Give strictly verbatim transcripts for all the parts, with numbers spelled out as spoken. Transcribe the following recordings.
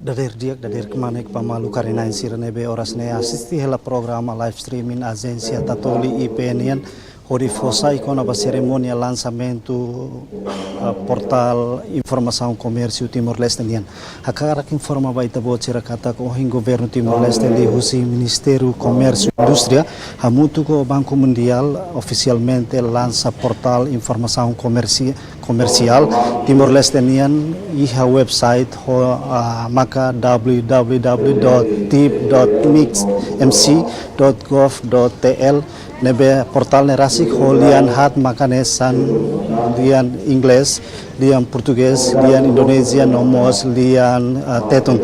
Dadeer di'ak, dadeer kmanek ba maluk karik-na'in sira ne'ebé oras ne'e asiste hela programa live streaming Ajénsia Tatoli I P nian, hodi fó sai kona-ba serimónia lansamentu, ah, portál informasaun komérsiu Timor-Leste nian. Hakarak informa ba ita-boot sira katak ohin Governu Timor-Leste liuhusi Ministériu Komérsiu Indústria hamutuk ho Banku Mundiál ofisialmente lansa portál informasaun komérsiu komersiál Timor-Leste nian iha website ho, ah, maka w w w dot tip dot mix m c dot gov dot t l, ne'ebé portál ne'e rasik ho lian haat maka hanesan lian Inglés, lian Portugés, lian Indonézia, no mós lian, ah, Tetun.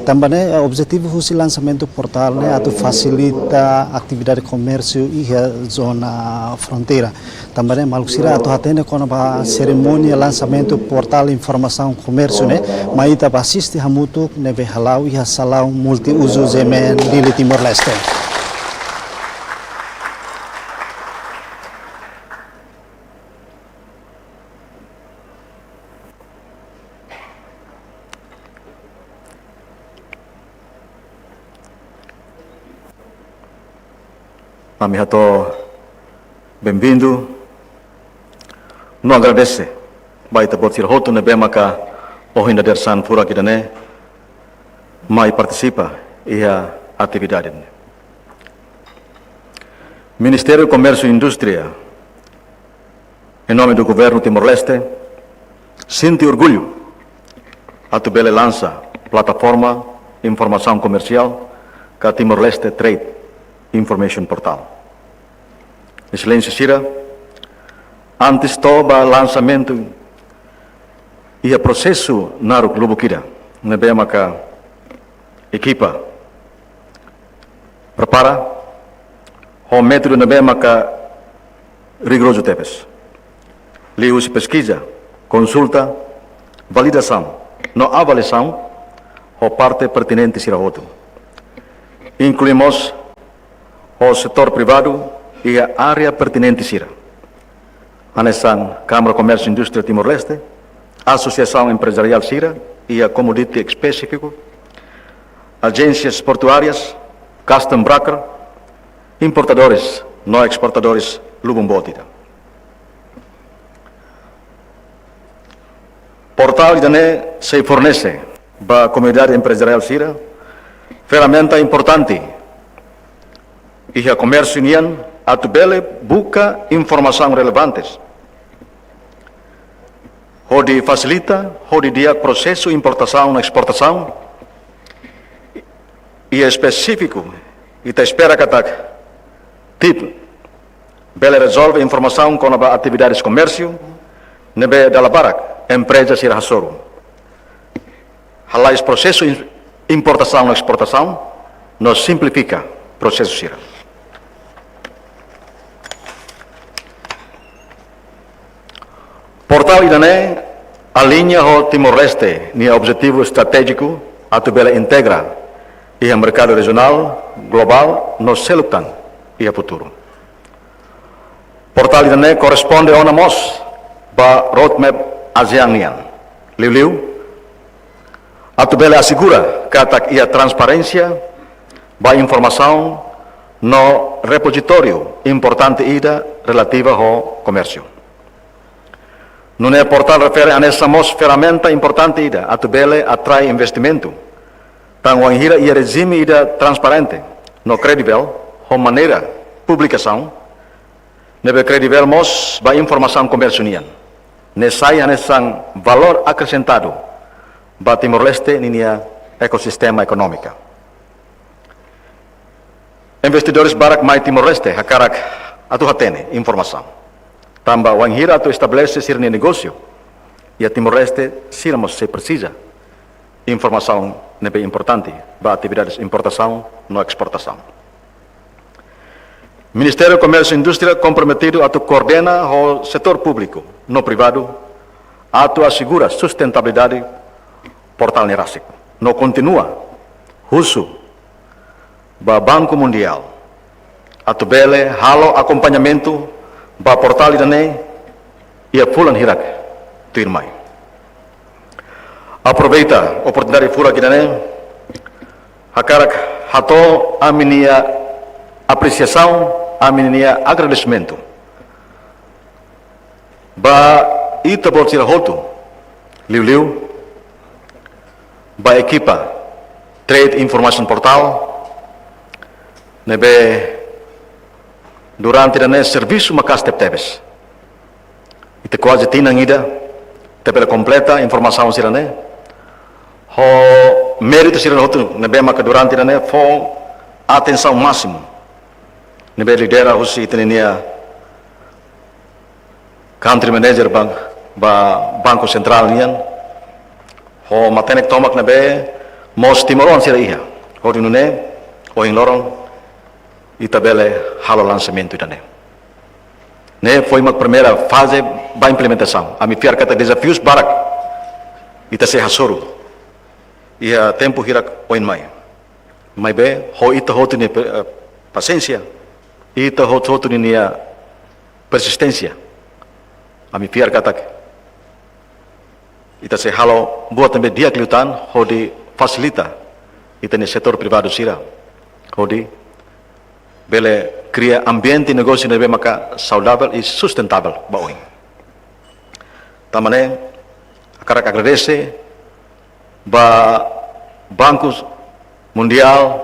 Tanba ne'e, ah, objetivu husi lansamentu portál ne'e atu fasilita atividade komérsiu iha zona fronteira. Tanba ne'e maluk sira atu hatene kona-ba serimónia lansamentu portál informasaun komérsiu ne'e, mai ita bá asiste hamutuk ne'ebé hala'o iha salaun multiuzu G M N Dili, Timor-Leste. Ami hato'o benvindu no agradese ba ita-boot sira hotu ne'ebé maka ohin dadeer-saan furak ida-ne'e mai partisipa iha atividade ne'e. Ministériu Komérsiu Indústria, em nome do Governo Timor-Leste, sente orgullu atu bele lansa plataforma informasaun komersiál ka Timor-Leste Trade Information Portal. Exelénsia sira, antes to'o ba lansamentu, iha prosesu naruk lubuk ida ne'ebé maka ekipa prepara ho métodu ne'ebé maka rigorozu tebes, liuhusi peskiza, konsulta, validasaun no avaliasaun ho parte pertinente sira hotu, inklui mós ho setór privadu iha área pertinente sira, hanesan Kámara Komérsiu Indústria Timor-Leste, asosiasaun emprezariál sira iha komoditi espesífiku, ajénsias portuárias, custom broker, importadores no esportadores lubun boot ida. Portál ida-ne'e sei fornese ba komunidade emprezariál sira ferramenta importante iha komérsiu nian atu bele buka informasaun relevantes hodi fasilita, hodi di'ak prosesu importasaun no esportasaun. I espesífiku, ita espera katak tip bele rezolve informasaun kona-ba atividades komérsiu ne'ebé dala barak empreza sira hasoru, hala'o prosesu im-, importasaun no esportasaun, no simplifika prosesu sira. Portál ida-ne'e aliña ho Timor-Leste nia objetivu estratéjiku atu bele integra iha merkadu rejionál, globál no seluk tan iha futuru. Portál ida-ne'e korresponde ona mós ba roadmap ASEAN nian. Liuliu, atu bele asegura katak iha transparénsia ba informasaun no repozitóriu importante ida relativu ho komérsiu. Nune'e portál refere hanesan mós ferramenta importante ida atu bele atrai investimentu, tan wainhira iha rejime ida transparente no kredivel, ho maneira publikasaun ne'ebé kredivel mós ba informasaun komérsiu nian. Ne'e sai hanesan valór akresentadu ba Timor-Leste ninia ekosistema ekonómika. Investidores barak mai Timor-Leste hakarak atu hatene informasaun. Tanba wainhira atu estabelese sira-nia negósiu iha Timor-Leste, sira mós sei presiza informasaun ne'ebé importante ba atividades importasaun no esportasaun. Ministériu Komérsiu Indústria komprometidu atu koordena ho setór públiku no privadu atu asegura sustentabilidade portál ne'e rasik. No kontinua husu ba Banku Mundiál atu bele halo akompañamentu ba portál ida-ne'e iha fulan hirak tuirmai. Aproveita oportunidade furak ida-ne'e, hakarak hato'o ami-nia apresiasaun, ami-nia agradesimentu ba ita-boot sira hotu, liuliu ba ekipa Trade Information Portal, ne'ebé durante ida-ne'e servisu maka'as tebetebes. Ita kuaze tinan ida, ita bele kompleta informasaun sira-ne'e. Ho méritu sira hotu ne'ebé maka durante ida-ne'e fó atensaun másimu, ne'ebé lidera husi ita-nia country manager bank, ba Banku Sentrál nian, ho matenek tomak ne'ebé mós timoroan sira iha. Hodi nune'e, ohin loron, ita bele halo lansamentu ida-ne'e. Ne'e foin mak primeira faze ba implementasaun. Ami fiar katak dezafius barak ita sei hasoru iha tempu hirak oin mai. Maibé, ho ita hotu nia pe-, eh, pasiénsia, ita hotu, hotu nia persisténsia, ami fiar katak ita sei halo buat ne'ebé di'ak liután hodi fasilita ita-nia setór privadu sira hodi bele kria ambiente negósiu ne'ebé maka saudavel i sustentável ba oin. Tanba ne'e, hakarak agradese ba Banku Mundiál,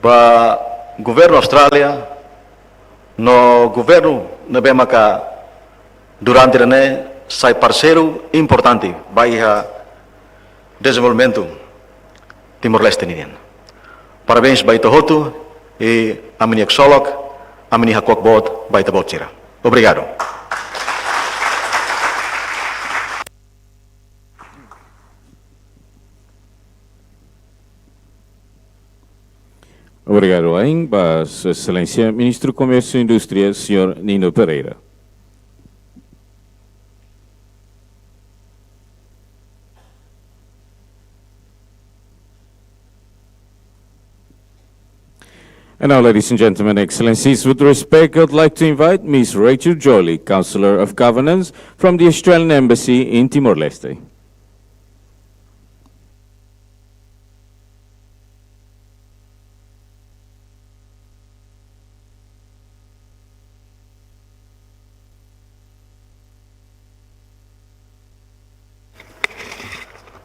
ba Governu Austrália, no governu ne'ebé maka durante ida-ne'e sai parseiru importante ba iha dezenvolvimentu Timor-Leste nian. Parabéns ba ita hotu, i ami-nia ksolok, ami-nia hakuak boot ba ita-boot sira. Obrigadu. Obrigadu, Ain, ba Sua Exelénsia Ministru Komérsiu i Indústria, señór Nino Pereira. And now, ladies and gentlemen, Excellencies, with respect, I'd like to invite Miss Rachel Jolly, Counselor of Governance from the Australian Embassy in Timor-Leste.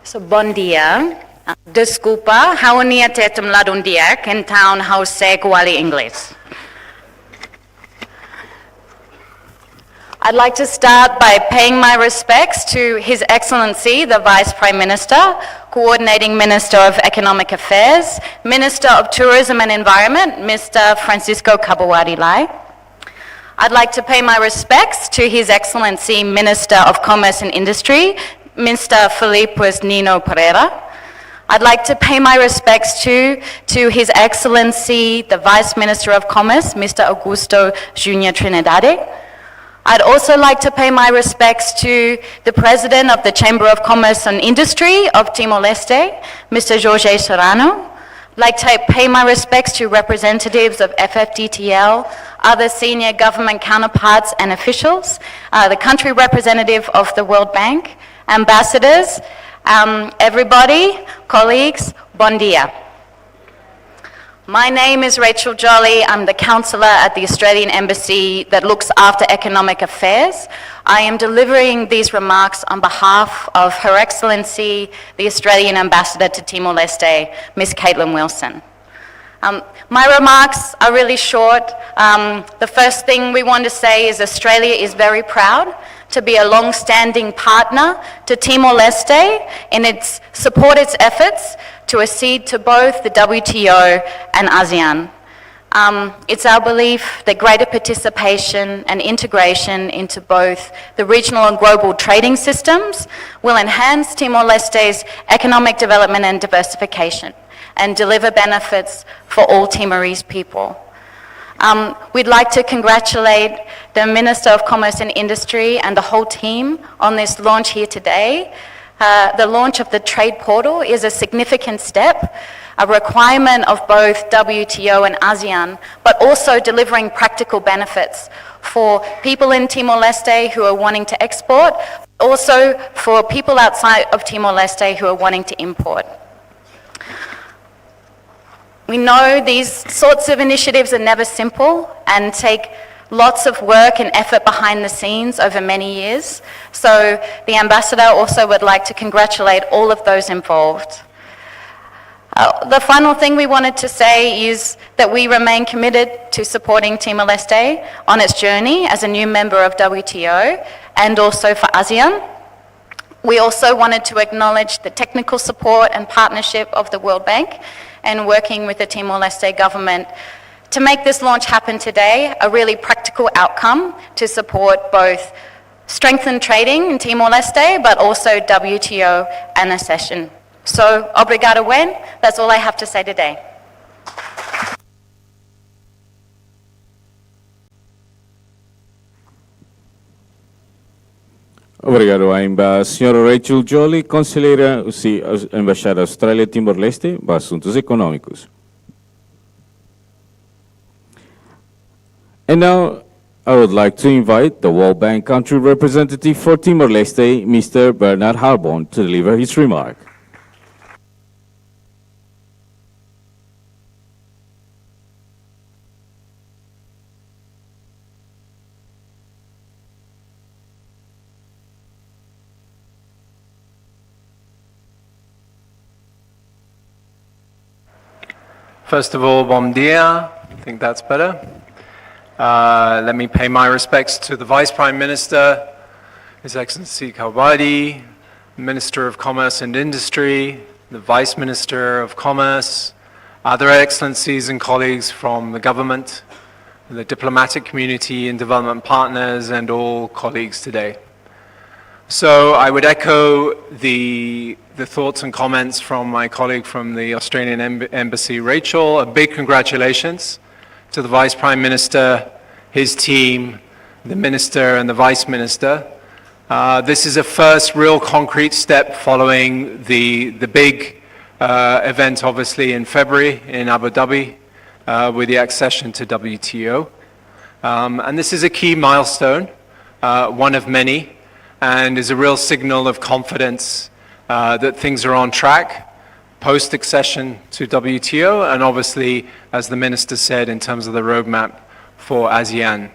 So, bom dia. Ah, deskulpa, ha'u-nia tetun ladún di'ak, entaun ha'u sei ko'alia Inglés. I'd like to start by paying my respects to His Excellency, the Vice Prime Minister, Coordinating Minister of Economic Affairs, Minister of Tourism and Environment, Mister Francisco Cabawadi Lai. I'd like to pay my respects to His Excellency, Minister of Commerce and Industry, Mister Filipe Nino Pereira. I'd like to pay my respects to, to His Excellency, the Vice Minister of Commerce, Mister Augusto Junior Trinidade. I'd also like to pay my respects to the President of the Chamber of Commerce and Industry of Timor-Leste, Mister Jorge Serrano. Like to pay my respects to representatives of F F D T L, other senior government counterparts and officials, uh, the country representative of the World Bank, ambassadors, um, everybody, colleagues, bom dia. My name is Rachel Jolly. I'm the counselor at the Australian Embassy that looks after economic affairs. I am delivering these remarks on behalf of Her Excellency, the Australian Ambassador to Timor-Leste, Miss Caitlin Wilson. Um, my remarks are really short. Um, the first thing we want to say is Australia is very proud to be a long-standing partner to Timor-Leste in its support its efforts to accede to both the W T O and ASEAN. Um, it's our belief that greater participation and integration into both the regional and global trading systems will enhance Timor-Leste's economic development and diversification and deliver benefits for all Timorese people. Um, we'd like to congratulate the Minister of Commerce and Industry and the whole team on this launch here today. Uh, the launch of the trade portal is a significant step, a requirement of both W T O and ASEAN, but also delivering practical benefits for people in Timor-Leste who are wanting to export, also for people outside of Timor-Leste who are wanting to import. We know these sorts of initiatives are never simple and take lots of work and effort behind the scenes over many years. So the ambassador also would like to congratulate all of those involved. Uh, the final thing we wanted to say is that we remain committed to supporting Timor-Leste on its journey as a new member of W T O and also for ASEAN. We also wanted to acknowledge the technical support and partnership of the World Bank and working with the Timor-Leste government to make this launch happen today, a really practical outcome to support both strengthen trading in Timor-Leste, but also W T O and accession. So, obrigada, Wayne. That's all I have to say today. Obrigadu, Wayne. Ba señora Rachel Jolley, konselleira husi Embaixada Austrália Timor-Leste ba asuntus ekonómikus. And now, I would like to invite the World Bank Country Representative for Timor-Leste, Mister Bernard Harbon, to deliver his remark. First of all, bom dia. I think that's better. Uh, let me pay my respects to the Vice Prime Minister, His Excellency Khawaidi, Minister of Commerce and Industry, the Vice Minister of Commerce, other excellencies and colleagues from the government, the diplomatic community and development partners, and all colleagues today. So I would echo the, the thoughts and comments from my colleague from the Australian Emb- Embassy, Rachel. A big congratulations to the Vice Prime Minister, his team, the Minister and the Vice Minister. Uh, this is a first real concrete step following the, the big uh, event, obviously, in February in Abu Dhabi uh, with the accession to W T O. Um, and this is a key milestone, uh, one of many, and is a real signal of confidence uh, that things are on track post accession to W T O, and obviously, as the Minister said, in terms of the roadmap for ASEAN.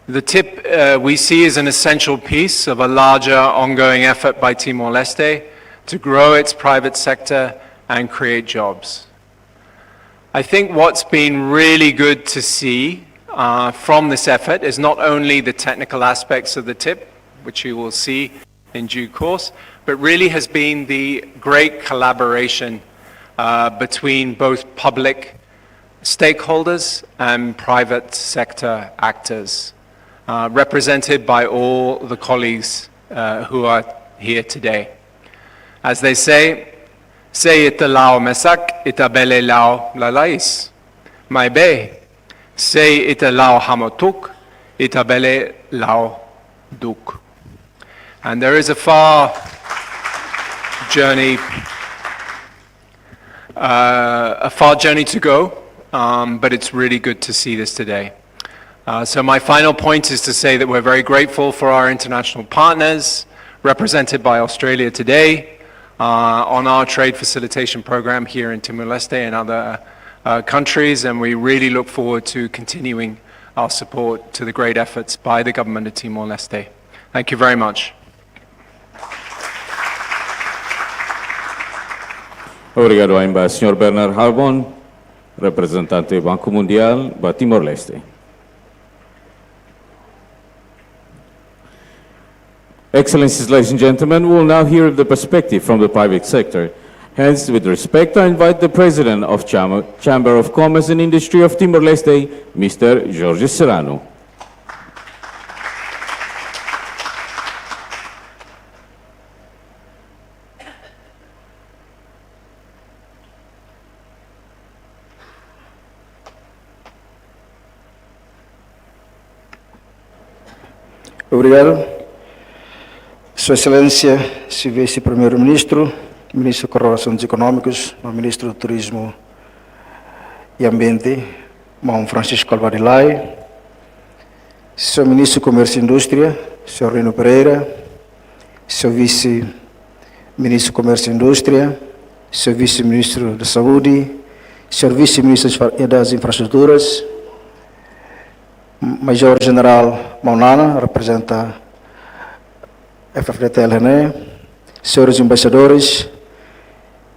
The tip uh, we see is an essential piece of a larger ongoing effort by Timor Leste to grow its private sector and create jobs. I think what's been really good to see uh, from this effort is not only the technical aspects of the tip, which you will see in due course, but really has been the great collaboration uh, between both public stakeholders and private sector actors, uh, represented by all the colleagues uh, who are here today. As they say, se ita la'o mesak, ita bele la'o lalais. Maibé, se ita la'o hamutuk, ita bele la'o duk. And there is a far journey, uh, a far journey to go, um, but it's really good to see this today. Uh, so my final point is to say that we're very grateful for our international partners, represented by Australia today, uh, on our trade facilitation program here in Timor-Leste and other uh, countries, and we really look forward to continuing our support to the great efforts by the government of Timor-Leste. Thank you very much. Obrigadu, Embaixadór Bernard Harbon, reprezentante Banku Mundiál ba Timor-Leste. Excellencies, ladies and gentlemen, we will now hear the perspective from the private sector. Hence, with respect, I invite the President of Cham- Chamber of Commerce and Industry of Timor-Leste, Mister Jorge Serrano. Obrigadu. Sua Exelénsia, Sua Vise-Primeiru-Ministru, Ministru Koordena Asuntus Ekonómikus, no Ministru Turizmu i Ambiente, Maun Francisco Kalbuadi Lay, Sua Ministru Komérsiu i Indústria, Señór Lino Pereira, Señór Vise-Ministru Komérsiu e Indústria, Señór Vise-Ministru da Saúde, Señór Vise-Ministru das Infra-, das Infraestruturas, Majór Jenerál Maunana, reprezenta F F D T L ne'e, señores embaixadores,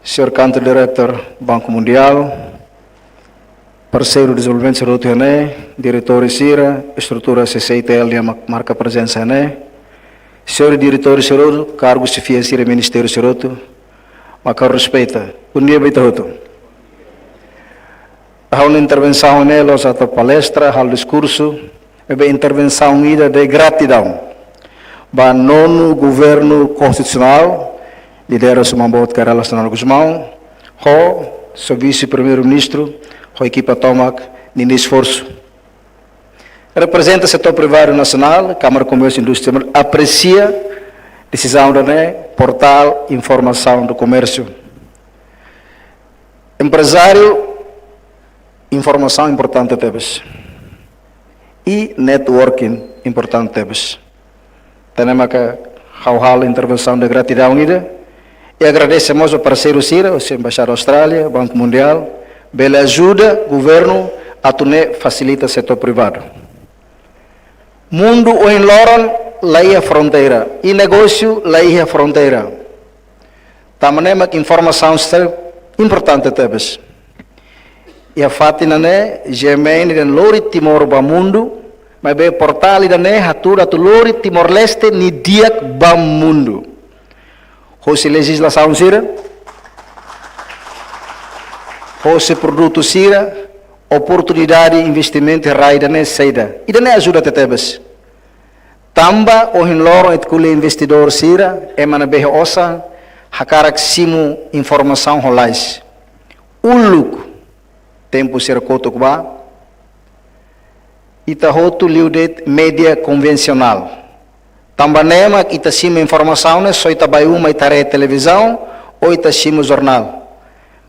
señór Country Director Banku Mundiál, parseiru dezenvolvimentu sira hotu iha ne'e, diretór sira, estrutura C C I T L nia mak-, marka prezensa iha ne'e, señór diretór sira hotu, kargu xefia sira ministériu sira hotu, mak ha'u respeita. Bondia ba ita hotu. Ha'u-nia intervensaun ne'e la'ós atu palestra, halo diskursu, maibé intervensaun ida de gratidaun ba nonu Governu Konstitusionál, lidera Maun Boot Kay Rala Xanana Gusmão, ho Señór Vise-Primeiru-Ministru, ho ekipa tomak ninia esforsu. Reprezenta setór privadu nasionál, Kámara Komérsiu e Indústria apresia desizaun ida-ne'e, portál informasaun do komérsiu. Emprezáriu, informasaun importante tebes. I networking importante tebes. Tan ne'e mak ha'u halo intervensaun de gratidaun ida. I agradese mós ba parseiru sira, husi Embaixada Austrália, Banku Mundiál, bele ajuda governu atu nune'e fasilita setór privadu. Mundu ohin loron la iha fronteira, i negósiu la iha fronteira. Tanba ne'e mak informasaun sira importante tebes. Iha fatin ne'e, G M N ida-ne'e lori Timor ba mundu, maibé portál ida-ne'e hatudu atu lori Timor-Leste nia di'ak ba mundu. Hosi lejizlasaun sira, hosi produtu sira, oportunidade investimentu iha rai ida-ne'e saida. Ida-ne'e ajuda tebetebes. Tanba ohin loron ita ko'alia investidór sira, ema ne'ebé iha osan, hakarak simu informasaun ho lalais. Uluk tempu sira kotuk ba, ita hotu liu de'it média konvensionál. Tanba ne'e mak ita simu informasaun ne'e só ita bá uma ita haree televizaun ou ita simu jornál.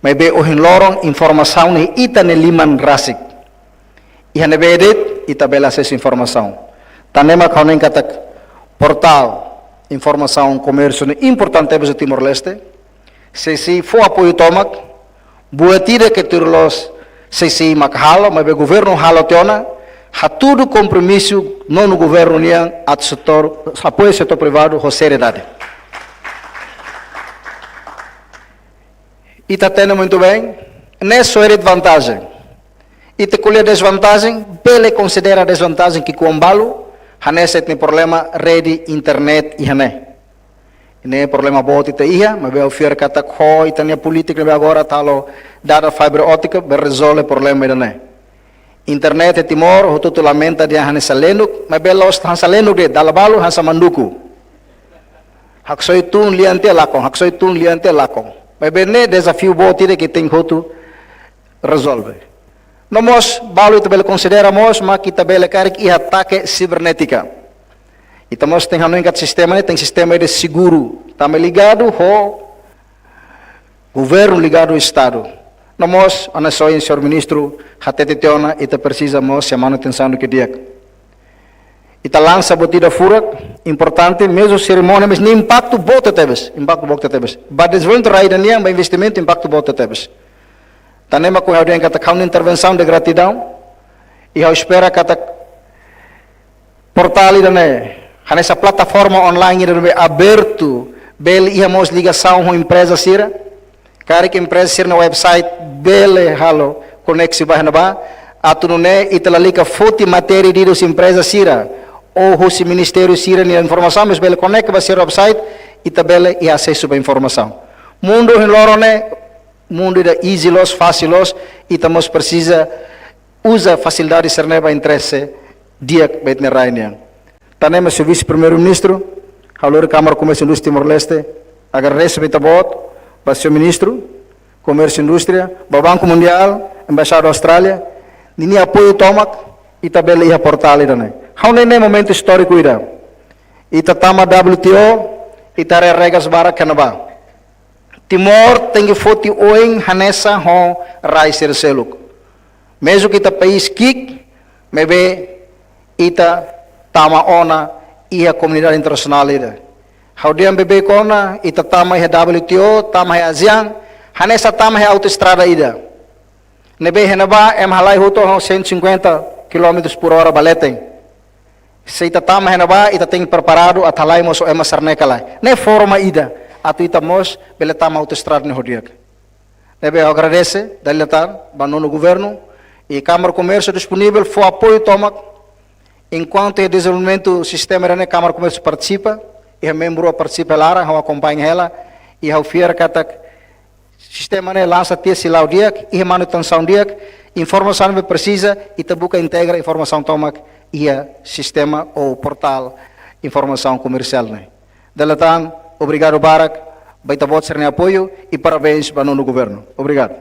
Maibé ohin loron informasaun ne'e ita-nia liman rasik. Iha ne'ebé de'it ita bele asesu informasaun. Tan ne'e mak ha'u hanoin katak portál informasaun komérsiu ne'e importante ba Timor-Leste. C C I fó apoiu tomak, buat ida ke tuir loos C C I mak halo, maibé governu halo tiha ona, hatudu kompromisu nonu governu nian atu setór, apoiu setór privadu ho seriedade. Ita hatene muito bem, ne'e só de'it vantajen. Ita ko'alia dezvantajen, bele konsidera dezvantajen ki'ikoan balu, hanesan ita-nia problema rede internet iha ne'e. Ne'e problema boot ita iha, maibé ha'u fiar katak ho ita-nia polítika ne'ebé agora atu halo dada fibra óptika, bele rezolve problema ida-ne'e. Internet iha Timor, hotu-hotu lamenta dehan hanesan lenuk, maibé la'ós hanesan lenuk de'it, dala balu hanesan manduku. Haksoit tun lian tiha lakon, haksoit tun lian tiha lakon. Maibé ne'e dezafiu boot ida ke tenke hotu rezolve. No mós, balu ita bele konsidera mós, mak ita bele karik iha atake sibernétika. Ita mós tenke hanoin katak sistema ne'e, tenke sistema ida seguru. Tanba ligadu ho governu, ligadu ho Estadu. No mós, hanesan ohin señór ministru hatete tiha ona, ita presiza mós iha manutensaun ke di'ak. Ita lansa buat ida furak, importante, mezmu serimónia, mas nia impaktu boot tebes, impaktu boot tebes. Ba dezenvolvimentu rai ida nian, ba investimentu, impaktu boot tebes. Tan ne'e mak ha'u dehan katak ha'u-nia intervensaun de gratidaun, i ha'u espera katak portál ida-ne'e, hanesan plataforma online ida-ne'ebé abertu, bele iha mós ligasaun ho empreza sira, karik empreza sira-nia website bele halo koneksi ba iha ne'ebá, atu nune'e ita lalika foti matéria ida husi empreza sira, ou husi ministériu sira-nia informasaun, mas bele konekta ba sira website, ita bele iha asesu ba informasaun. Mundu ohin loron ne'e, mundu ida easy loos, fasil loos, ita mós presiza uza fasilidade sira-ne'e ba interese di'ak ba ita-nia rai nian. Tan ne'e mak señór Vise-Primeiru-Ministru, ha'u lori Kámara Komérsiu Indústria Timor-Leste, agradese ba ita-boot, ba señór Ministru Komérsiu Indústria, ba Banku Mundiál, Embaixada Austrália, ninia apoiu tomak, ita bele iha portál ida-ne'e. Ha'u hanoin ne'e momentu istóriku ida. Ita tama W T O, ita haree regras barak iha ne'ebá. Timor tenke foti oin hanesan ho rai sira seluk. Mezmu ke ita país ki'ik, maibé ita tama ona iha komunidade internasionál ida. Ha'u dehan beibeik ona, ita tama iha W T O, tama iha ASEAN, hanesan tama iha autoestrada ida. Ne'ebé iha ne'ebá, ema halai hotu ho cento e cinquenta quilómetros por hora ba leten. Se ita tama iha ne'ebá, ita tenke preparadu atu halai mós ho ema sarneka lai. Ne'e forma ida, atu ita mós bele tama autoestrada ne'e ho di'ak. Ne'ebé ha'u agradese, dala ida tan, ba nonu governu, i Kámara Komérsiu disponivel fó apoiu tomak, enkuantu iha dezenvolvimentu sistema ida-ne'e Kámara Komérsiu partisipa, iha membru partisipa hela, ha'u akompaña hela, i ha'u fiar katak sistema ne'e lansa tiha sei la'o di'ak, iha manutensaun di'ak, informasaun ne'ebé presiza, ita buka integra informasaun tomak iha sistema ou portál informasaun komersiál ne'e. Dala ida tan, obrigadu barak ba ita-boot sira-nia apoiu i parabéns ba nonu governu. Obrigadu.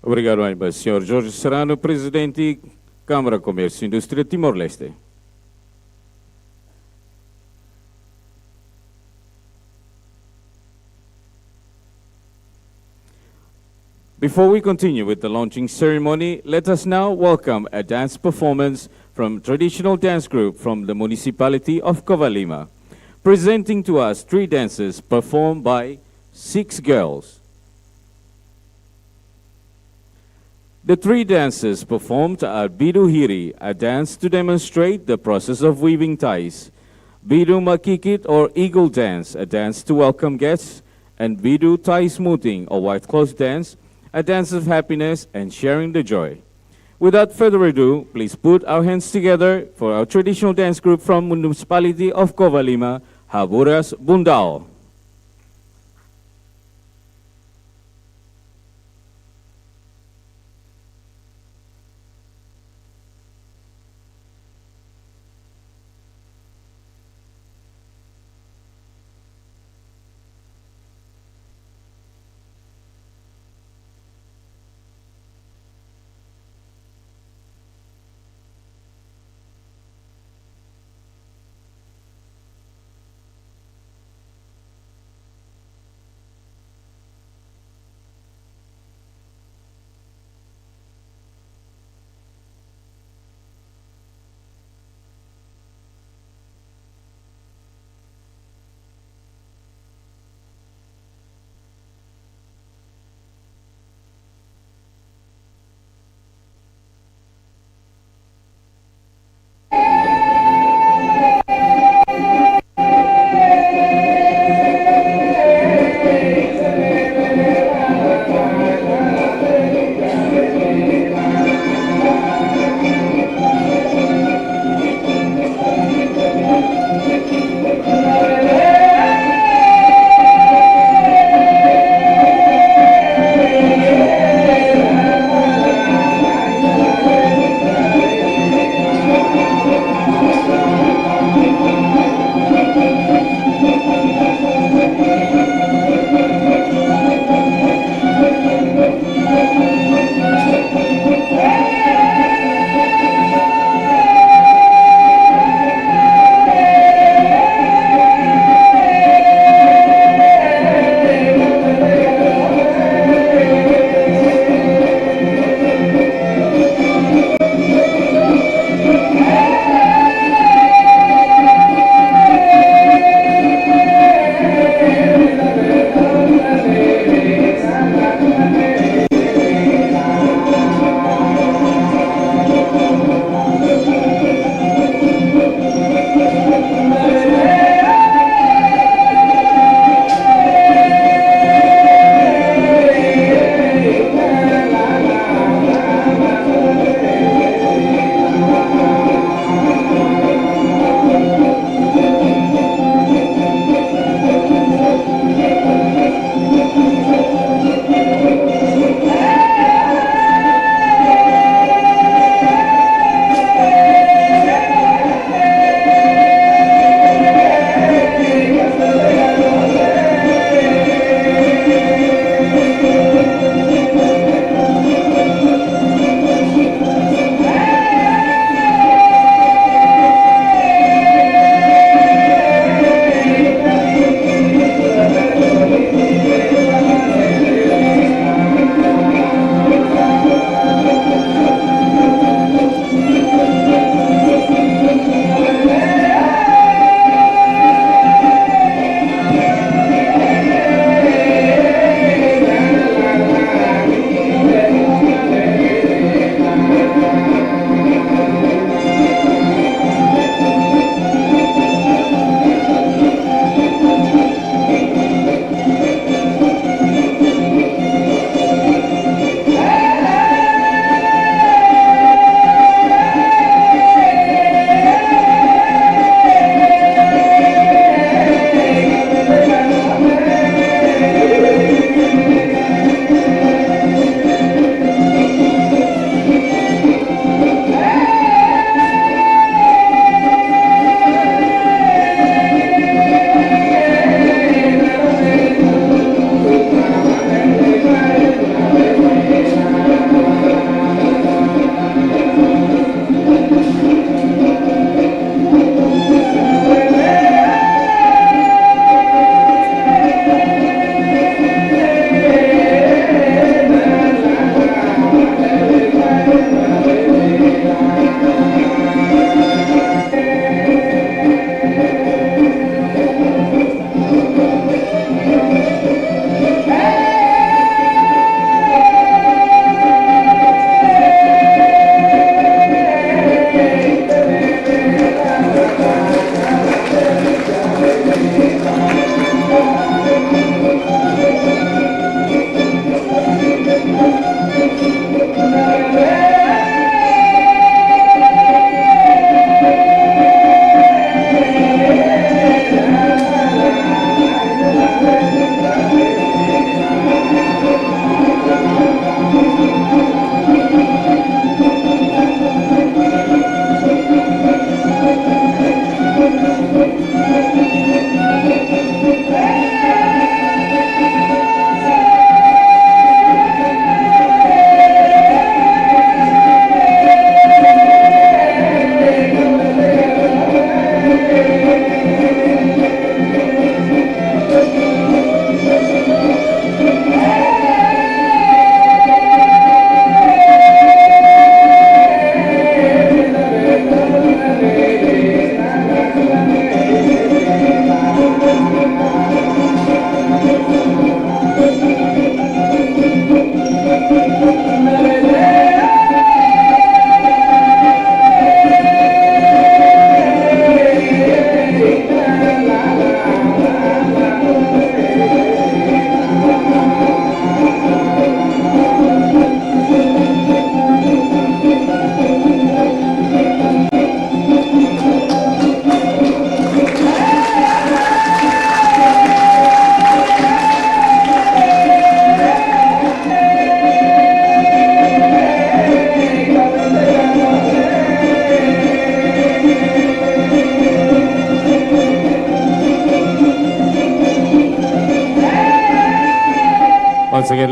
Obrigadu, Aimba. Senhor Jorge Serrano, Presidente Câmara Comércio e Indústria Timor-Leste. Before we continue with the launching ceremony, let us now welcome a dance performance from traditional dance group from the municipality of Covalima. Presenting to us three dances performed by six girls. The three dances performed are Bidu Hiri, a dance to demonstrate the process of weaving ties, Bidu Makikit or eagle dance, a dance to welcome guests, and Bidu Tais Mutin, a white cloth dance, a dance of happiness and sharing the joy. Without further ado, please put our hands together for our traditional dance group from municipality of Covalima, Haburas Bundao.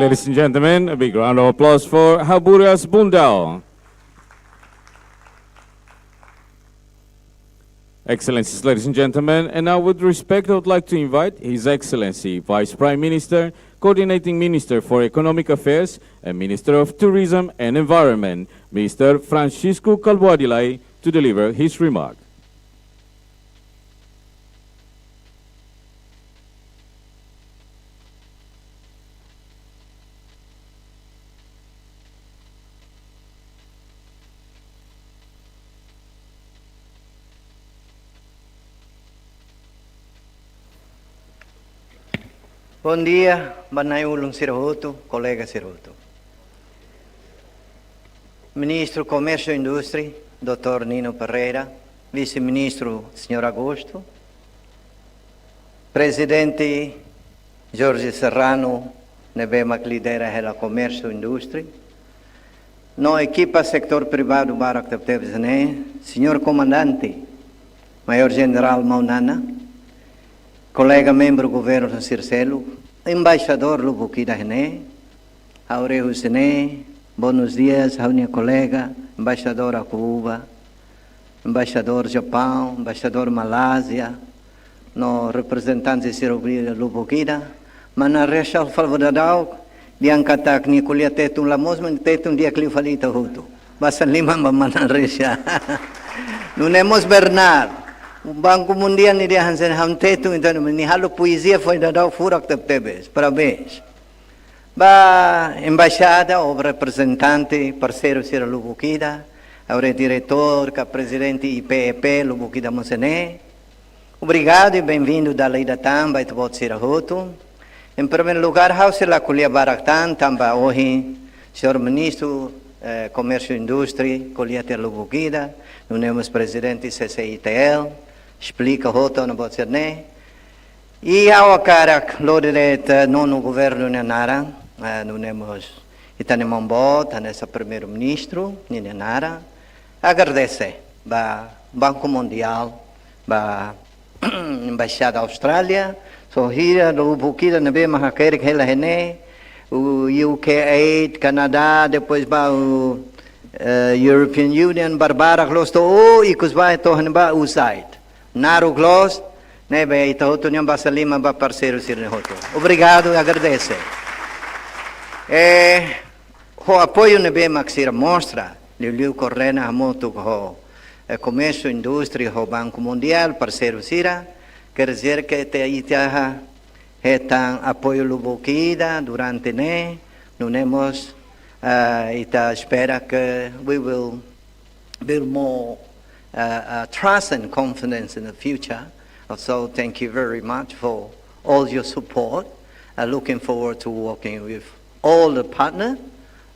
Ladies and gentlemen, a big round of applause for Haburias Bundao. Excellencies, ladies and gentlemen, and now with respect, I would like to invite His Excellency Vice Prime Minister, Coordinating Minister for Economic Affairs, and Minister of Tourism and Environment, Mister Francisco Kalbuadi Lay, to deliver his remark. Bondia ba na'i-ulun sira hotu, kolega sira hotu. Ministru Komérsiu Indústria, doutór Nino Pereira, Vise-Ministru, señór Augusto, Prezidente Jorge Serrano, ne'ebé mak lidera hela Komérsiu Indústria, no ekipa setór privadu barak tebetebes ne'e, señór Komandante, Maiór Jenerál Maunana, kolega membru governu sira seluk, embaixadór lubuk ida iha ne'e, ha'u haree husi ne'e, bonus dias, ha'u-nia kolega, embaixadór Akububa, embaixadór Japaun, embaixadór Malázia, no reprezentante sira lubuk ida, Mana Rexal fali ba daudauk, dehan katak nia ko'alia Tetun la moos, maibé Tetun di'ak liu fali ita hotu. Basa liman ba Mana Rexal. Nune'e mós Bernard. Banku Mundiál nia dehan hanesan ha'u Tetun, entaun nia halo poezia foin daudauk furak tebetebes. Parabéns. Ba embaixada ou reprezentante, parseiru sira lubuk ida, ha'u haree diretór ka prezidente I P E P lubuk ida mós iha ne'e. Obrigadu i benvindu dala ida tan ba ita-boot sira hotu. Em primeiro lugar, ha'u sei la ko'alia barak tan, tanba ohin señór Ministru, eh, Komérsiu Indústria ko'alia tiha lubuk ida, nune'e mós prezidente C C I T L, esplika hotu ona buat sira-ne'e. I ha'u hakarak lori de'it, eh, nonu governu nia naran, eh, nune'e mós ita-nia maun boot, hanesan Primeiru-Ministru ninia naran, agradese ba Banku Mundiál, ba Embaixada Austrália, so sira lubuk ida ne'ebé mak hakerek hela iha ne'e, U K Aid, Kanadá, depois ba, eh, European Union, barbarak loos to'o, ikus ba to'o iha ne'ebá U S A I D. Naruk loos, ne'ebé ita hotu nian basa liman ba parseiru sira-ne'e hotu. Obrigadu, agradese. Eh, ho apoiu ne'ebé mak sira mostra, liuliu koordena hamutuk ho, eh, Komérsiu Indústria ho Banku Mundiál, parseiru sira, quer dizer que ita, ita hetan apoiu lubuk ida durante ne'e, nune'e mós, ah, ita espera que we will build more, uh, uh, trust and confidence in the future. Also, thank you very much for all your support. Uh, looking forward to working with all the partner,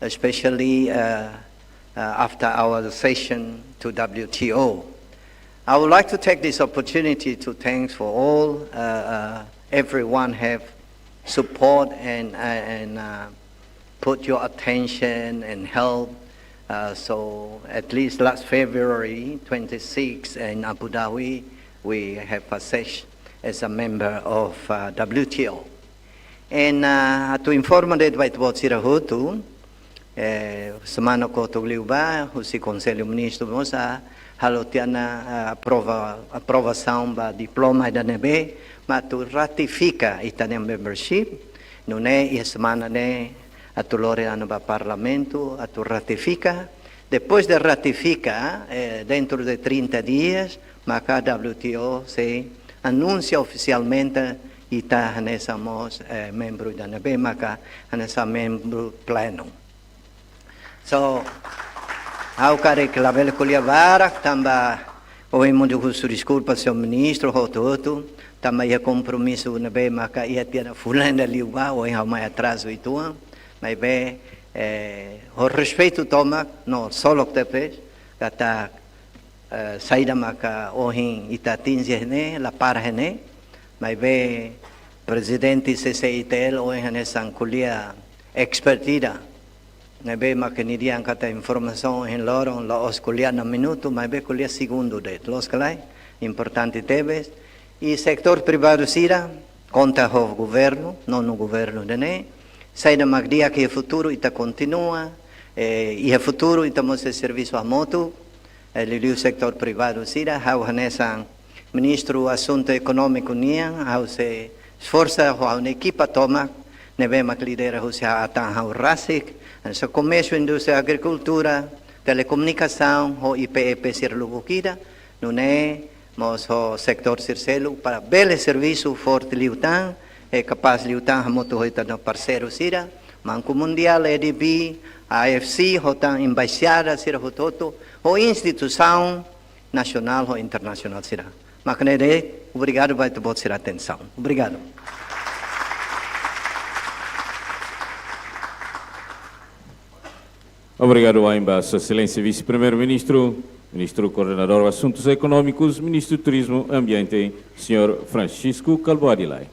especially, uh, uh, after our accession to W T O. I would like to take this opportunity to thanks for all, uh, uh, everyone have support and, uh, and, uh, put your attention and help. Uh, so at least last February twenty-six in Abu Dhabi, we have a session as a member of, uh, W T O. And, uh, atu informa de'it ba ita-boot sira hotu, eh, semana kotuk liubá, husi Konsellu Ministru mós halo tiha ona, eh, aprova-, aprovasaun ba diploma ida ne'ebé, mak atu ratifika ita-nia membership, nune'e iha semana ne'e atu lori ona ba Parlamentu, atu ratifika. Depois de ratifika, eh, dentro de trinta dias, maka W T O sei anunsia ofisialmente ita hanesan mós, eh, membru ida ne'ebé maka hanesan membru plenu. So, ha'u karik labele ko'alia barak tanba ohin mós husu deskulpa señór ministru hotu-hotu, tanba iha kompromisu ne'ebé maka iha tiha ona fulan ida liubá, ohin ha'u mai atrazu uitoan, maibé, eh, ho respeitu tomak, no solok tebes, katak eh, saida maka ohin ita atinje ne'e, la para ne'e, maibé prezidente C C I T L ohin hanesan ko'alia expert ida. Ne'ebé maka nia dehan katak informasaun ohin loron la'ós ko'alia enam minutu, maibé ko'alia segundu de'it. Loos ka lae, importante tebes. I setór privadu sira, konta ho governu, nonu governu ida-ne'e, Saida mak di'ak iha futuru ita kontinua, eh, iha futuru ita mós servisu hamutuk, eh, liuliu setór privadu sira, ha'u hanesan Ministru Asuntu Ekonómiku nian, ha'u sei esforsa ho ha'u-nia ekipa tomak, ne'ebé mak lidera husi ha'u atan ha'u rasik, hanesan komérsiu, indústria, agrikultura, telekomunikasaun, ho I P E P sira lubuk ida, nune'e mós ho setór sira seluk para bele servisu forte liután, eh, kapás liután hamutuk ho ita-nia parseiru sira, Banku Mundiál, A D B, A F C, ho tan embaixada sira hotu-hotu, ho instituisaun nasionál ho internasionál sira. Mak ne'e de'it, obrigadu ba ita-boot sira atensaun. Obrigadu. Obrigadu wa'in ba Sua Exelénsia Vise-Primeiru-Ministru, Ministru Koordenadór Asuntus Ekonómikus, Ministru Turizmu Ambiente, señór Francisco Kalbuadi Lay.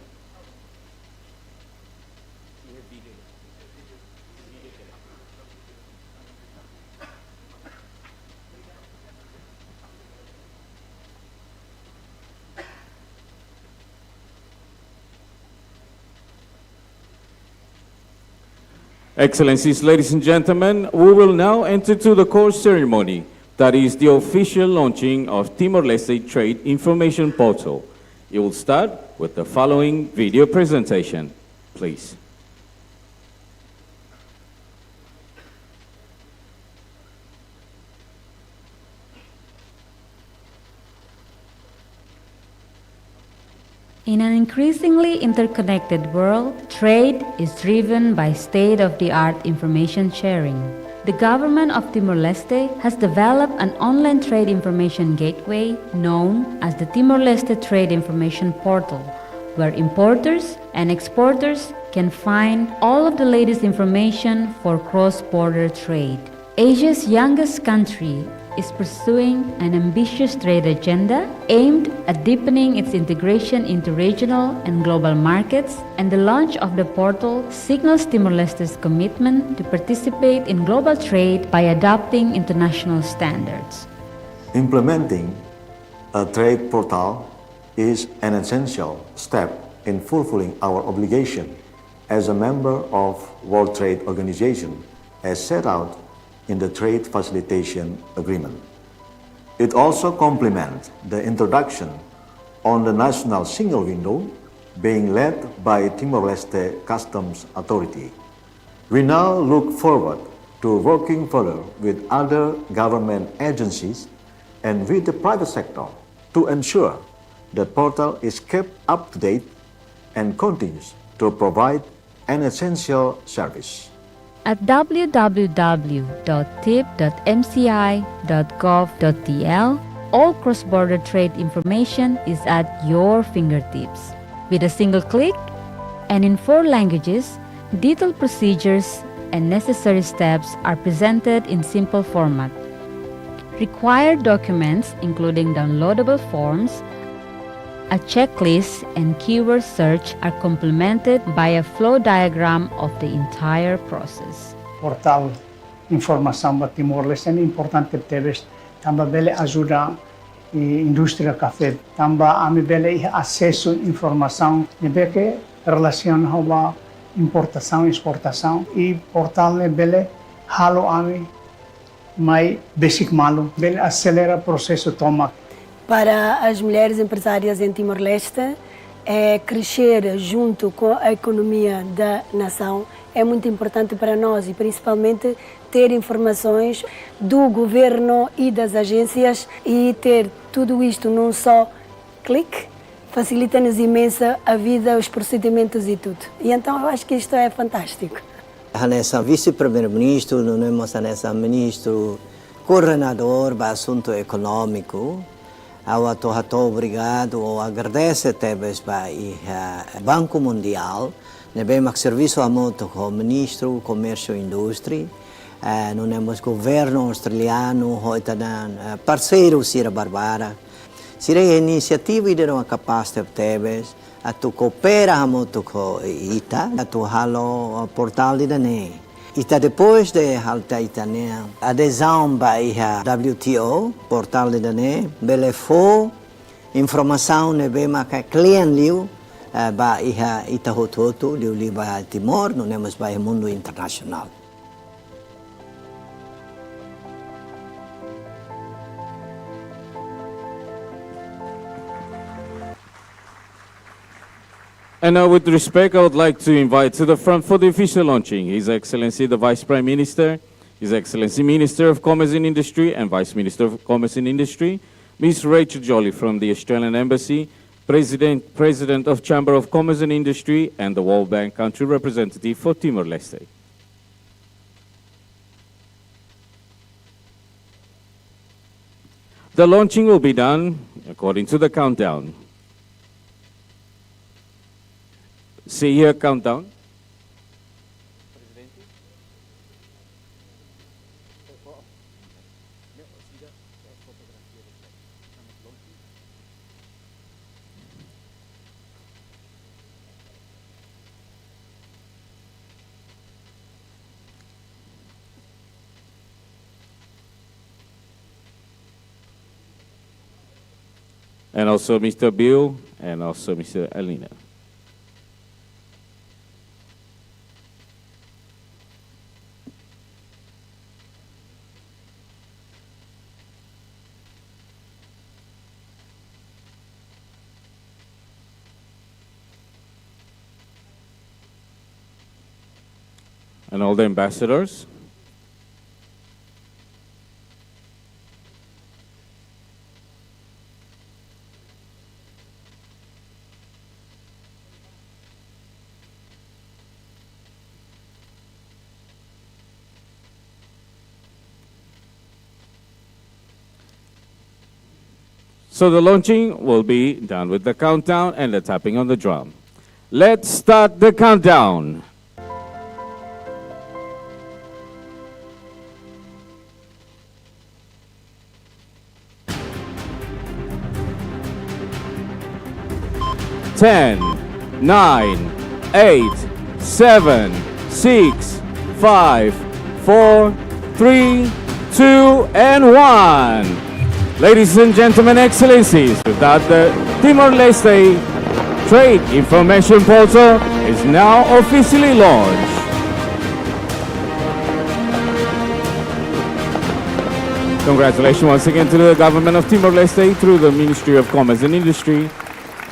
Excellencies, ladies and gentlemen, we will now enter to the core ceremony, that is the official launching of Timor-Leste Trade Information Portal. It will start with the following video presentation, please. In an increasingly interconnected world, trade is driven by state-of-the-art information sharing. The government of Timor-Leste has developed an online trade information gateway known as the Timor-Leste Trade Information Portal, where importers and exporters can find all of the latest information for cross-border trade. Asia's youngest country is pursuing an ambitious trade agenda aimed at deepening its integration into regional and global markets, and the launch of the portal signals Timor-Leste's commitment to participate in global trade by adopting international standards. Implementing a trade portal is an essential step in fulfilling our obligation as a member of World Trade Organization, as set out in the Trade Facilitation Agreement. It also complements the introduction on the national single window being led by Timor-Leste Customs Authority. We now look forward to working further with other government agencies and with the private sector to ensure the portal is kept up to date and continues to provide an essential service. At w w w dot tip dot m c i dot gov dot t l, all cross-border trade information is at your fingertips. With a single click and in four languages, detailed procedures and necessary steps are presented in simple format. Required documents, including downloadable forms, a checklist and keyword search, are complemented by a flow diagram of the entire process. Portál informasaun ba Timor-Leste ne'e importante tebes, tanba bele ajuda, eh, indústria kafé, tanba ami bele iha asesu informasaun ne'ebé ke relasiona ho ba importasaun, esportasaun, i portál ne'e bele halo ami mai besik malu, bele aselera prosesu tomak. Para as mulheres empresárias em Timor-Leste, é crescer junto com a economia da nação. É muito importante para nós e principalmente ter informações do governo e das agências e ter tudo isto num só clique facilita-nos imensa a vida, os procedimentos e tudo. E então eu acho que isto é fantástico. Hanesan Vise-Primeiru-Ministru, nune'e mós hanesan Ministru Koordenadór ba Asuntu Ekonómiku, ha'u atu hato'o obrigadu ou agradese tebes ba iha Banku Mundiál, ne'ebé mak servisu hamutuk ho Ministru Komérsiu i Indústria, eh, nune'e mós governu australianu, ho ita-nia, eh, parseiru sira barak-barak. Sira iha inisiativa ida ne'ebé kapás tebetebes, atu koopera hamutuk ho ita, atu halo, eh, portál ida-ne'e. Ita depois de halo ita-nia adezaun ba iha W T O, portál ida-ne'e, bele fó informasaun ne'ebé maka kle'an liu, eh, ba iha ita hotu-hotu, liuliu ba Timor, nune'e mós ba iha mundu internasionál. And now, with respect, I would like to invite to the front for the official launching His Excellency the Vice Prime Minister, His Excellency Minister of Commerce and Industry and Vice Minister of Commerce and Industry, Miss Rachel Jolley from the Australian Embassy, President, President of Chamber of Commerce and Industry, and the World Bank Country Representative for Timor-Leste. The launching will be done according to the countdown. See here, countdown. And also Mister Bill, and also Mister Alina. And all the ambassadors. So the launching will be done with the countdown and the tapping on the drum. Let's start the countdown. Ten, nine, eight, seven, six, five, four, three, two, and one. Ladies and gentlemen, Excellencies, with that, the Timor-Leste Trade Information Portal is now officially launched. Congratulations once again to the government of Timor-Leste through the Ministry of Commerce and Industry.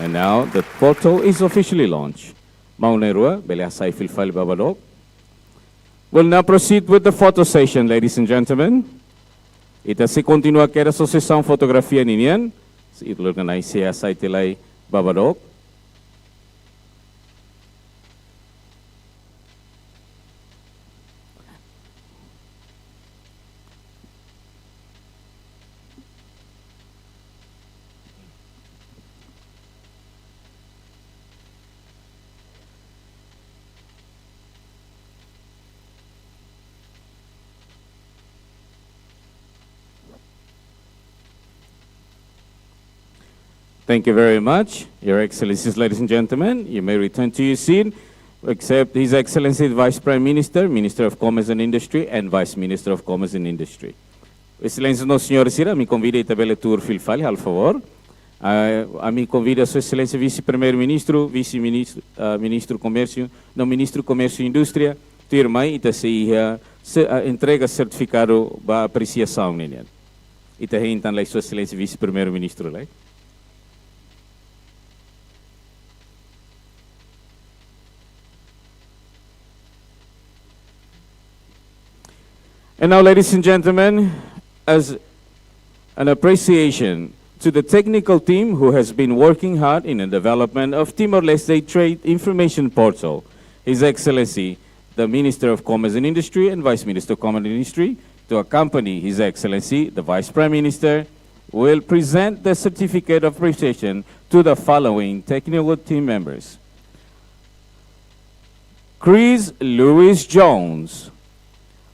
And now the portal is officially launched. Maun na'in-rua, bele hasai fila fali ba dook. We'll now proceed with the photo session, ladies and gentlemen. Ita sei kontinua kedas ho sesaun fotografia ninian. Ita-nia organizer sei hasai tiha lai ba dook. Thank you very much, Your Excellencies, ladies and gentlemen. You may return to your seat, except His Excellency the Vice Prime Minister, Minister of Commerce and Industry, and Vice Minister of Commerce and Industry. Exelénsia no señór sira, ami konvida ita bele tuur fila fali, halo favór. Ah, ami konvida Sua Exelénsia Vise-Primeiru-Ministru, Vise-Ministru, ah, Ministru Komérsiu, no Ministru Komérsiu i Indústria, tuirmai ita sei iha se-, ah, entrega sertifikadu ba apresiasaun ninian. Ita hein tan lai Sua Exelénsia Vise-Primeiru-Ministru lai. And now, ladies and gentlemen, as an appreciation to the technical team who has been working hard in the development of Timor-Leste Trade Information Portal, His Excellency, the Minister of Commerce and Industry and Vice Minister of Commerce and Industry, to accompany His Excellency, the Vice Prime Minister, will present the certificate of appreciation to the following technical team members. Chris Lewis Jones,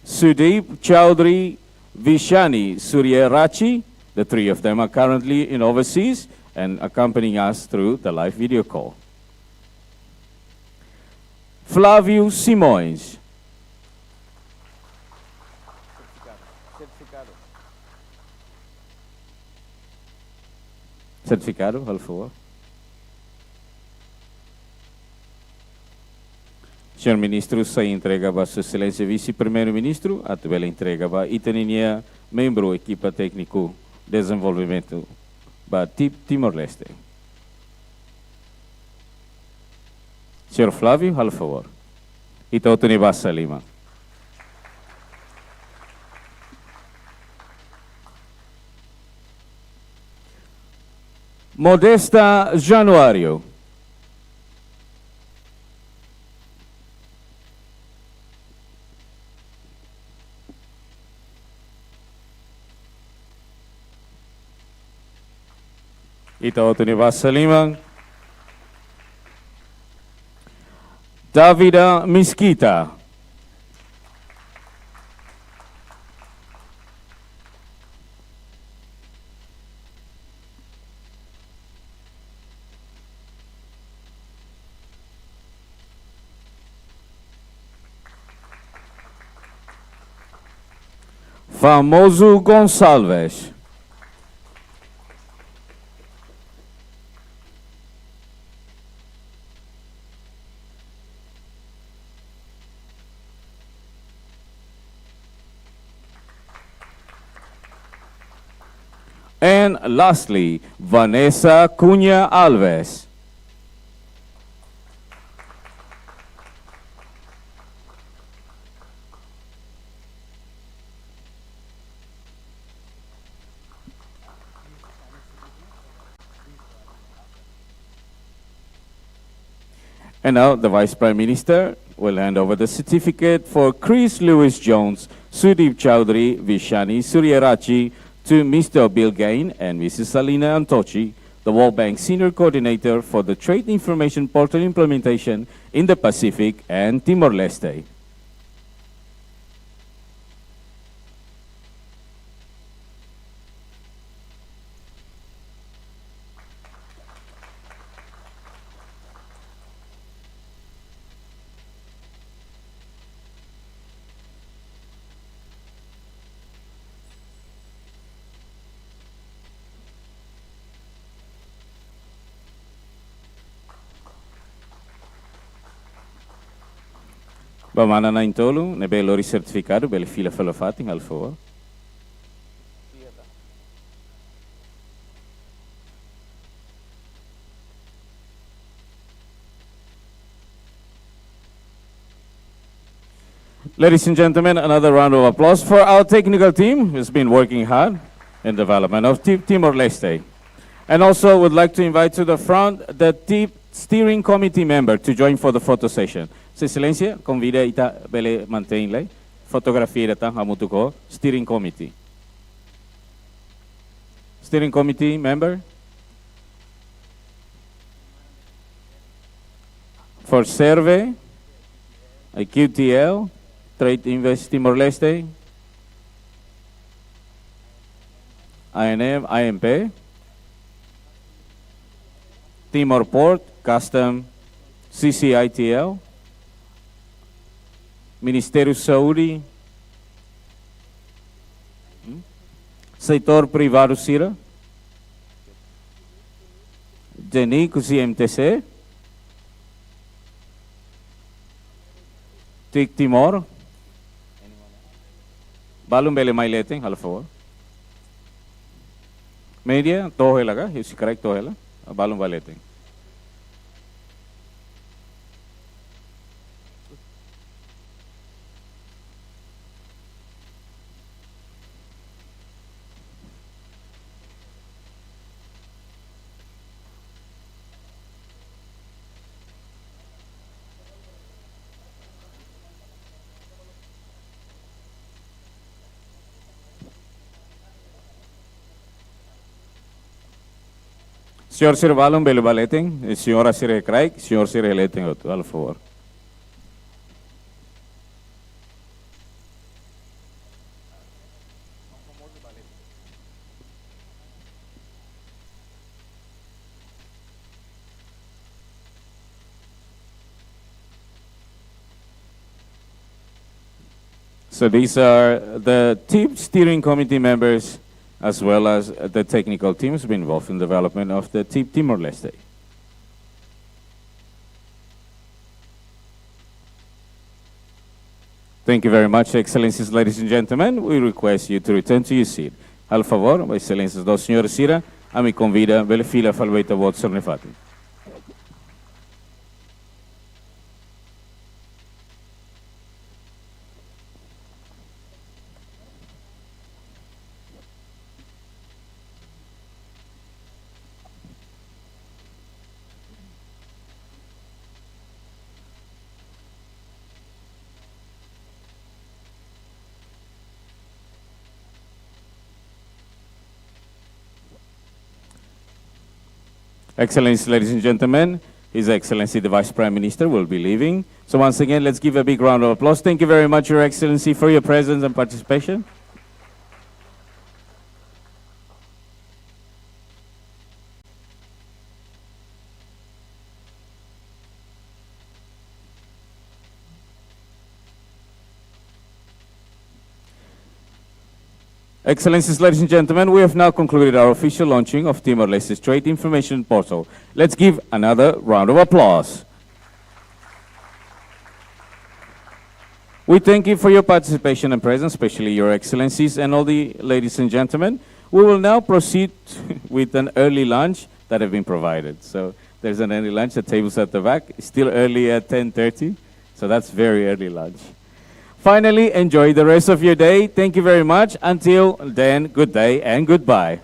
Sudeep Chowdhury, Vishani Suryarachi, the three of them are currently in overseas and accompanying us through the live video call. Flávio Simões. Sertifikadu, halo favór. Señór Ministru, sei entrega ba Sua Exelénsia Vise-Primeiru-Ministru, atu bele entrega ba ita-nia membru ekipa tékniku dezenvolvimentu ba Ti-, Timor-Leste. Señór Flávio, halo favór. Ita hotu nia basa liman. Modesta Januário. Ita hotu nia basa liman. Davida Miskita. Famoso Gonçalves. And lastly, Vanessa Cunha Alves. And now the Vice Prime Minister will hand over the certificate for Chris Lewis Jones, Sudeep Chowdhury, Vishani Suriyarachi to Mister Bill Gain and Missus Salina Antochi, the World Bank Senior Coordinator for the Trade Information Portal implementation in the Pacific and Timor-Leste. Ba mana na'in-tolu ne'ebé lori sertifikadu, bele fila fali fatin, halo favór. Ladies and gentlemen, another round of applause for our technical team who's been working hard in development of Ti-, Timor-Leste. And also would like to invite to the front the TIP Steering Committee member to join for the photo session. Sua Exelénsia, konvida ita bele mantein lai fotografia ida tan hamutuk ho Steering Committee. Steering Committee member for SERVE, I Q T L, Trade Invest Timor-Leste, I N M, I M P, Timor Port, Custom, C C I T L, Ministériu Saúde, hmm? Setór privadu sira, DENIC husi M T C, TIC Timor, balun bele mai leten, halo favór. Media, to'o hela ka, husi kraik to'o hela, balun bá leten. Señór sira balun bele bá leten, señora sira kraik, señór sira leten hotu, halo favór. So these are the TIP steering committee members as well as the technical teams been involved in development of the TIP Timor-Leste. Thank you very much, Excellencies, ladies and gentlemen. We request you to return to your seat. Halo favór, Excellencies, dook señór sira, ami konvida bele fila fali ba ita-boot sira-nia fatin. Excellencies, ladies and gentlemen, His Excellency the Vice Prime Minister will be leaving. So once again, let's give a big round of applause. Thank you very much, Your Excellency, for your presence and participation. Excellencies, ladies and gentlemen, we have now concluded our official launching of Timor-Leste's Trade Information Portal. Let's give another round of applause. We thank you for your participation and presence, especially Your Excellencies and all the ladies and gentlemen. We will now proceed with an early lunch that have been provided. So there's an early lunch at tables at the back. It's still early at ten thirty, so that's very early lunch. Finally, enjoy the rest of your day. Thank you very much. Until then, good day and goodbye.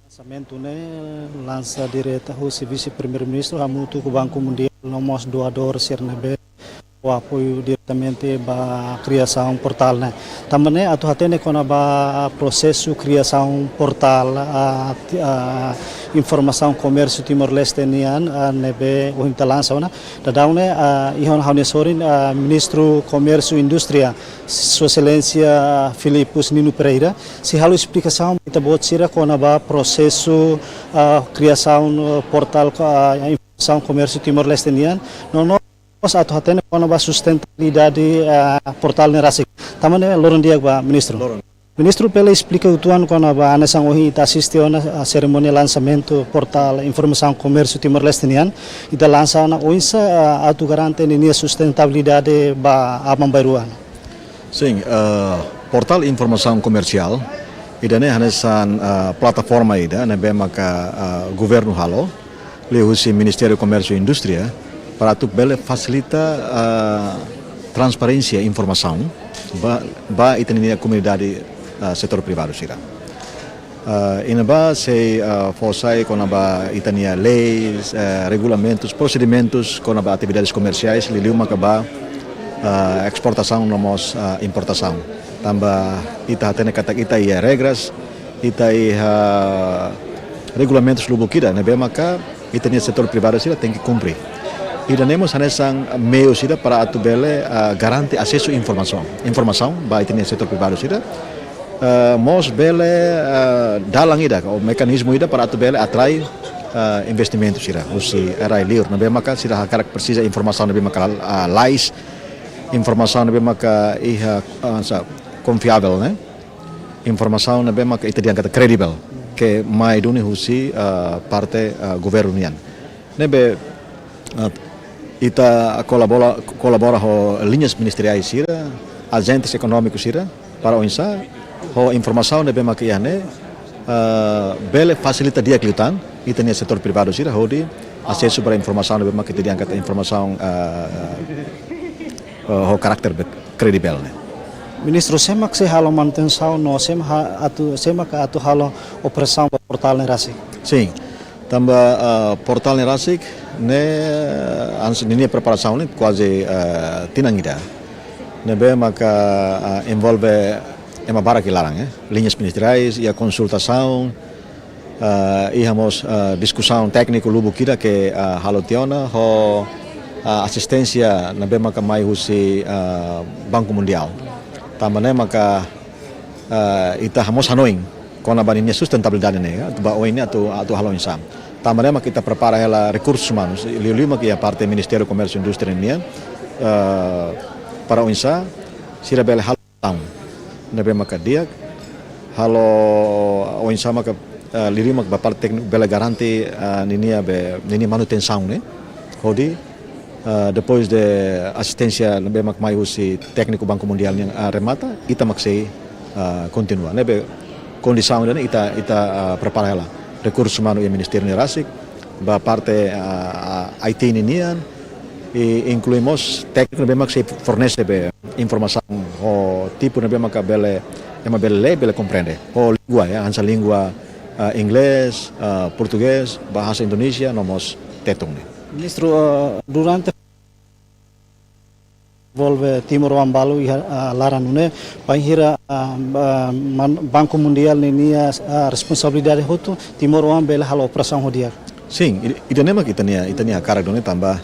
Lansamentu ne'e lansa direta husi Vise-Primeiru-Ministru hamutuk ho Banku Mundiál no mós doadór sira ne'ebé ho apoiu diretamente ba kriasaun portál ne'e. Tanba ne'e atu hatene kona-ba prosesu kriasaun portál, ah, ti-, ah, informasaun komérsiu Timor-Leste nian, ah, ne'ebé ohin ita lansa ona. Daudaun ne'e, ah, iha ona ha'u-nia sorin, ah, Ministru Komérsiu Indústria, Sua Exelénsia Filipus Nino Pereira, sei halo esplikasaun ba ita-boot sira kona-ba prosesu, ah, kriasaun, ah, portál, ah, informasaun komérsiu Timor-Leste nian. No, no, mós atu hatene kona-ba sustentabilidade, ah, portál ne'e rasik. Tanba ne'e loron di'ak ba Ministru. Loron. Ministru, bele esplika uitoan kona-ba hanesan ohin ita asiste ona, ah, serimónia lansamentu portál informasaun komérsiu Timor-Leste nian, ita lansa ona oinsá, ah, atu garante ninia sustentabilidade ba aban-bainrua? Sin, eh, portál informasaun komersiál ida-ne'e hanesan, eh, plataforma ida ne'ebé maka, eh, governu halo, liuhusi Ministériu Komérsiu Indústria, para atu bele fasilita, eh, transparénsia informasaun ba, ba ita-nia komunidade, eh, setór privadu sira. Eh, iha ne'ebá sei, eh, fó sai kona-ba ita-nia leis, eh, regulamentus, prosedimentus kona-ba atividades komersiais, liuliu maka ba, eh, esportasaun no mós, eh, importasaun. Tanba ita hatene katak ita iha regras, ita iha regulamentus lubuk ida ne'ebé maka ita-nia setór privadu sira tenke kumpre. Ida-ne'e mós hanesan meius ida para atu bele, eh, garante asesu informasaun, informasaun ba ita-nia setór privadu sira. Eh, mós bele, eh, dalan ida, ou mekanizmu ida para atu bele atrai, eh, investimentu sira husi rai liur. Ne'ebé maka sira hakarak presiza informasaun ne'ebé maka, ah, lalais, informasaun ne'ebé maka iha, ah, sa, konfiavel, ne'e? Informasaun ne'ebé maka ita dehan katak kredivel. ke mai duni husi, ah, parte, ah, governu nian. Ne'ebé, ah, ita kolabora, kolabora ho liñas ministeriais sira, ajentes ekonómikus sira, para oinsá, ho informasaun ne'ebé maka iha ne'e, ah, bele fasilita di'ak liután ita-nia setór privadu sira hodi asesu ba informasaun ne'ebé maka ita dehan katak informasaun, ah, ah, ho karáter be-, kredibel ne'e. Ministru, sé mak sei halo manutensaun no sé mak ha-, atu, sé mak atu halo operasaun ba portál ne'e rasik? Sin. Tanba, ah, portál ne'e rasik ne'e, hanesan ninia preparasaun ne'e kuaze, ah, tinan ida. Ne'ebé maka, ah, envolve ema barak iha laran, eh. Liñas ministeriais, iha konsultasaun, ah, iha mós, ah, diskusaun tékniku lubuk ida ke, ah, halo tiha ona ho, ah, asisténsia ne'ebé maka mai husi, ah, Banku Mundiál. Tanba ne'e maka, ah, ita mós hanoin kona-ba ninia sustentabilidade ne'e, atu ba oin ne'e atu, atu halo oinsá. Tanba ne'e maka ita prepara hela rekursus umanus, liuliu maka iha parte Ministériu Komérsiu Indústria nian, ah, para oinsá sira bele halo tan ne'ebé maka di'ak, halo oinsá maka, eh, liuliu maka ba parte tékniku bele garante, eh, ninia be, ninia manutensaun ne'e. Hodi, eh, depois de asisténsia ne'ebé maka mai husi tékniku Banku Mundiál nian, eh, remata, ita mak sei, eh, kontinua. Ne'ebé kondisaun ida-ne'e ita, ita, eh, prepara hela. Rekursus umanu iha ministériu ne'e rasik, ba parte, eh, eh, I T ninian, i inklui mós tékniku ne'ebé maka sei fornese be informasaun ho tipu ne'ebé maka bele, ema bele lee, bele komprende. Ho língua, ya, hanesan língua, ah, inglés, ah, portugés, bahasa Indonesia, no mós Tetun ne'e. Ministru, ah, durante envolve timoroan balu iha, ah, laran ne'e, bainhira, ah, ah, man-, Banku Mundiál ninia, ah, responsabilidade hotu, timoroan bele halo operasaun ho di'ak? Sin, i-, ida-ne'e mak ita-nia, ita-nia hakarak duni tanba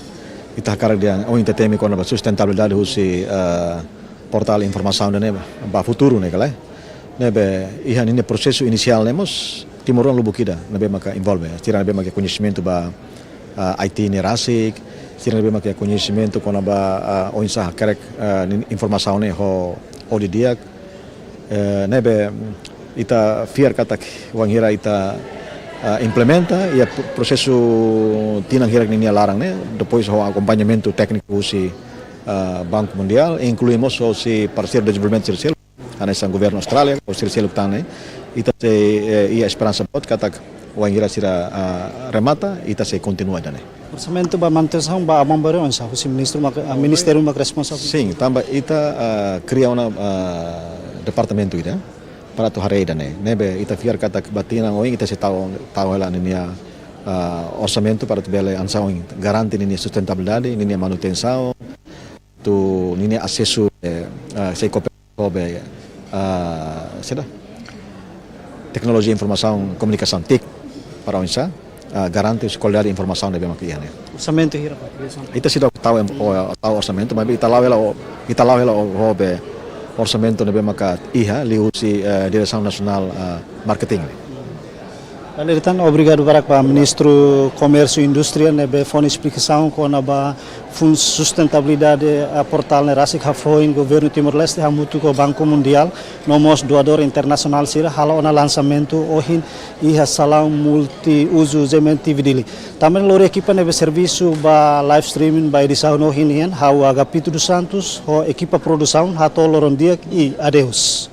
ita hakarak dehan ohin ita temi kona-ba sustentabilidade husi, eh, portál informasaun ida-ne'e ba futuru ne'e kala. Ne'ebé iha ninia prosesu inisiál ne'e mós timoroan lubuk ida ne'ebé maka envolve. Sira ne'ebé maka koñesimentu ba, eh, I T ne'e rasik, sira ne'ebé maka koñesimentu kona-ba, eh, oinsá hakerek, eh, nin-, informasaun ne'e ho, ho di'ak. Eh, ne'ebé ita fiar katak wainhira ita, ah, implementa iha pro-, prosesu tinan hirak ninia laran ne'e, depois ho akompañamentu tékniku husi, ah, Banku Mundiál, inklui mós husi parseiru dezenvolvimentu sira seluk, hanesan governu Austrália, ou sira seluk tan ne'e, ita sei, eh, iha esperansa boot katak wainhira sira, ah, remata, ita sei kontinua ida-ne'e. Orsamentu ba manutensaun ba aban-bainrua oinsá, husi ministru mak, ah, ministériu mak responsavel? Sin, tanba ita, ah, kria ona, ah, departamentu ida para atu haree ida-ne'e. Ne'ebé ita fiar katak ba tinan oin ita sei tau, tau hela ninia, ah, orsamentu para atu bele hanesan ohin garante ninia sustentabilidade, ninia manutensaun, atu ninia asesu, eh, ah, sei koopera ho be, ah, saida, teknolojia informasaun komunikasaun, tik, para oinsá, ah, garante kualidade informasaun ne'ebé maka iha ne'e. Orsamentu hira, Pak? Ita seidauk tau em-, o, tau orsamentu, maibé ita la'o hela o, ita la'o hela o, ho be orsamentu ne'ebé maka iha liuhusi, eh, Diresaun Nasionál, ah, Marketing. Dala ida tan, obrigadu barak ba Ministru Komérsiu Indústria ne'ebé fó nia esplikasaun kona-ba fun-, sustentabilidade, ah, portál ne'e rasik hafoin Governu Timor-Leste hamutuk ho Banku Mundiál no mós doadór internasionál sira halo ona lansamentu ohin iha salaun multiuzu G M T Dili. Tanba ne'e lori ekipa ne'ebé servisu ba live streaming ba edisaun ohin nian, ha'u Agapito dos Santos ho ekipa produsaun hato'o loron di'ak i adeus.